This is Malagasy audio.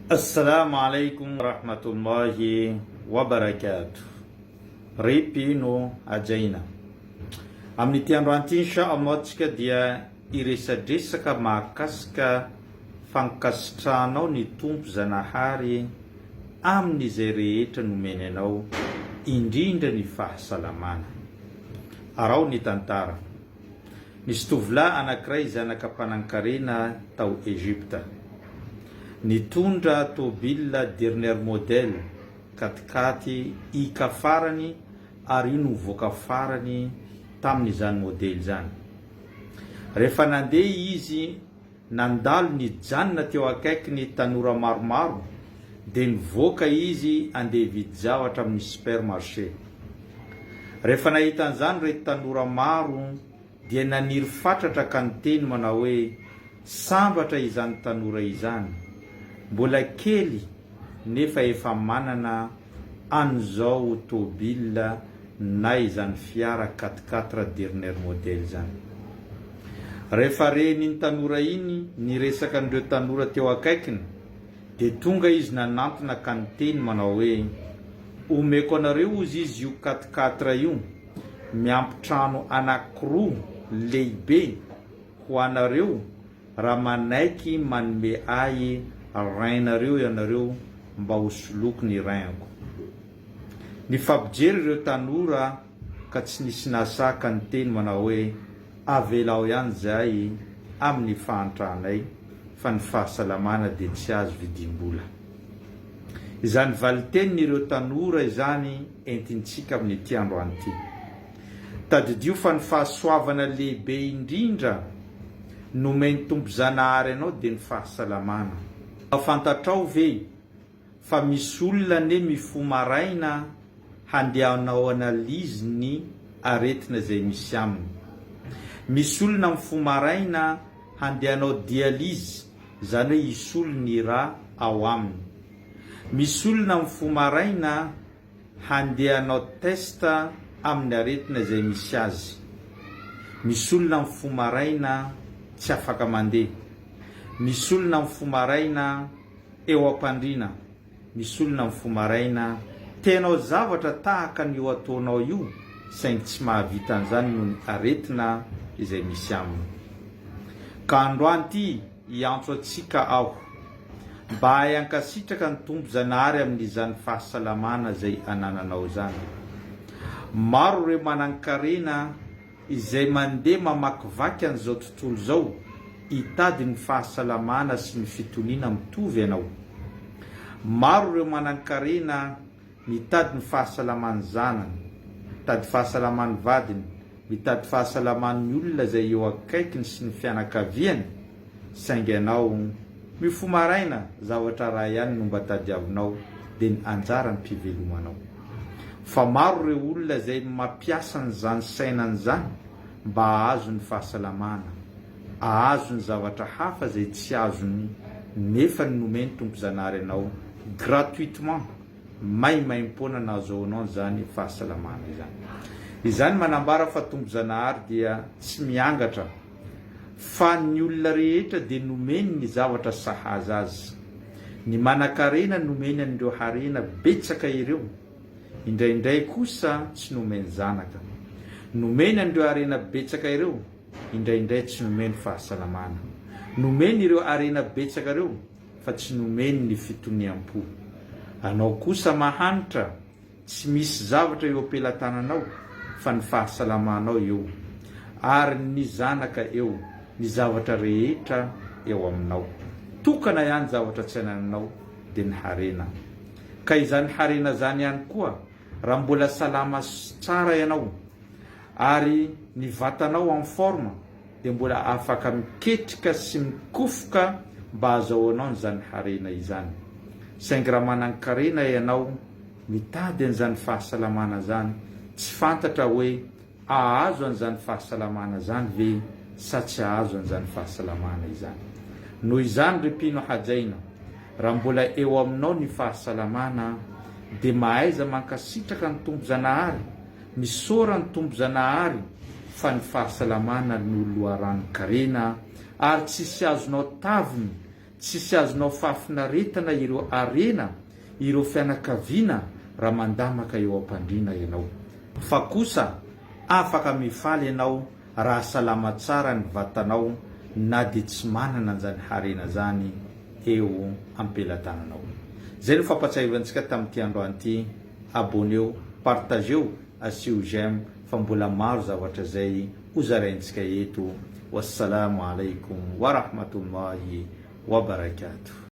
Assalamu alaikum warahmatullahi wabarakatuh Ry mpino hajaina Amin'ity androany ity insha Allah tsika dia hiresadresaka mahakasika fankasitrahanao ny Tompo Zanahary amin'izay rehetra nomeny anao indrindra ny fahasalamana. Araho ny tantara. Nisy tovolahy anankiray zanaka mpanan-karena tao Egypta. Nitondra tôbila dernier modèle, katikaty ika farany ary io no nivoaka farany tamin'izany modely izany. Rehefa nandeha izy nandalo nijanona teo akaikiny tanora maromaro dia nivoaka izy andeha hividy zavatra amin'ny supermarché. Rehefa nahita an'izany ireto tanora maro dia naniry fatratra ka niteny manao hoe sambatra izany tanora izany, mbola kely nefa efa manana an'izao tôbila na izany fiara quatre quatre dernier modèle izany. Rehefa ren'iny tanora iny ny resaka an'ireo tanora teo akaikiny dia tonga izy nanantona ka niteny manao hoe, omeko anareo ozy izy io quatre quatre io miampy trano anakiroa lehibe ho anareo Raha manaiky manome ahy rein-nareo ianareo mba ho soloko ny rein-ko. Nifampijery ireo tanora ka tsy nisy nahasahy ka niteny manao hoe, Avelao ihany izahay amin'ny fahantranay fa ny fahasalamana dia tsy azo vidiam-bola. Izany valin-tenin'ireo tanora izany entintsika amin'ity androany ity. Tadidio fa ny fahasoavana lehibe indrindra nomen'ny Tompo Zanahary anao dia ny fahasalamana. Mba fantatrao ve fa misy olona anie mifoha maraina handeha hanao analyse ny aretina izay misy aminy. Misy olona mifoha maraina handeha hanao dialyse, izany hoe hisolo ny ra ao aminy. Misy olona mifoha maraina Handeha hanao test amin'ny aretina izay misy azy. Misy olona mifoha maraina tsy afaka mandeha. Misy olona mifoha maraina eo am-pandriana. Misy olona mifoha maraina te hanao zavatra tahaka ny io ataonao io saingy tsy mahavita an'izany noho ny aretina izay misy aminy. Ka androany ity Hiantso antsika aho. Mba hahay hankasitraka ny Tompo Zanahary amin'izany fahasalamana izay anananao izany. Maro ireo manan-karena izay mandeha mamakivaky an'izao tontolo izao hitady ny fahasalamana sy ny fitoniana mitovy anao. Maro ireo manan-karena Mitady ny fahasalaman'ny zanany, mitady fahasalaman'ny vadiny, mitady fahasalaman'ny olona izay eo akaikiny sy ny fianakaviany, saingy ianao, mifoha maraina, zavatra iray ihany no mba tadiavinao dia ny anjaram-pivelomanao. Fa maro ireo olona izay mampiasa an'izany sainany izany mba hahazo ny fahasalamana, ahazo ny zavatra hafa izay tsy azony nefa ny nomen'ny Tompo Zanahary anao gratuitement, maimaimpoana nahazoanao an'izany fahasalamana izany. Izany manambara fa Tompo Zanahary dia tsy miangatra fa ny olona rehetra dia nomeny ny zavatra sahaza azy. Ny manankarena nomeny an'ireo harena betsaka ireo, indraindray kosa tsy nomeny zanaka. Nomeny an'ireo harena betsaka ireo, indraindray tsy nomeny fahasalamana. Nomeny ireo harena betsaka ireo fa tsy nomeny ny fitoniam-po. Anao kosa mahantra, tsy misy zavatra eo am-pelatananao fa ny fahasalamanao eo, ary ny zanaka eo, ny zavatra rehetra eo aminao. Tokana ihany zavatra tsy anananao dia ny harena. Ka izany harena izany ihany koa raha mbola salama tsara ianao ary ny vatanao en forme dia mbola afaka miketrika sy mikofoka mba hazahoanao an'izany harena izany. Saingy raha manan-karena ianao mitady an'izany fahasalamana izany, tsy fantatra hoe ahazo an'izany fahasalamana izany ve sa tsy ahazo an'izany fahasalamana izany. Noho izany ry mpino hajaina, raha mbola eo aminao ny fahasalamana dia mahaiza mankasitraka ny Tompo Zanahary, Misaora ny Tompo Zanahary fa ny fahasalamana no loharanon-karena ary tsisy azonao taviny. Tsisy azonao fahafinaretana ireo harena, ireo fianakaviana raha mandamaka eo am-pandriana ianao. Fa kosa afaka mifaly ianao raha salama tsara ny vatanao na dia tsy manana an'izany harena izany eo am-pelatananao. Izay no fampatsiahivantsika tamin'ity androany ity, abonneo, partageo, asio j'aime fa mbola maro zavatra izay hozaraintsika eto. Wassalamo alaikum warahmatullahi wabarakatuh.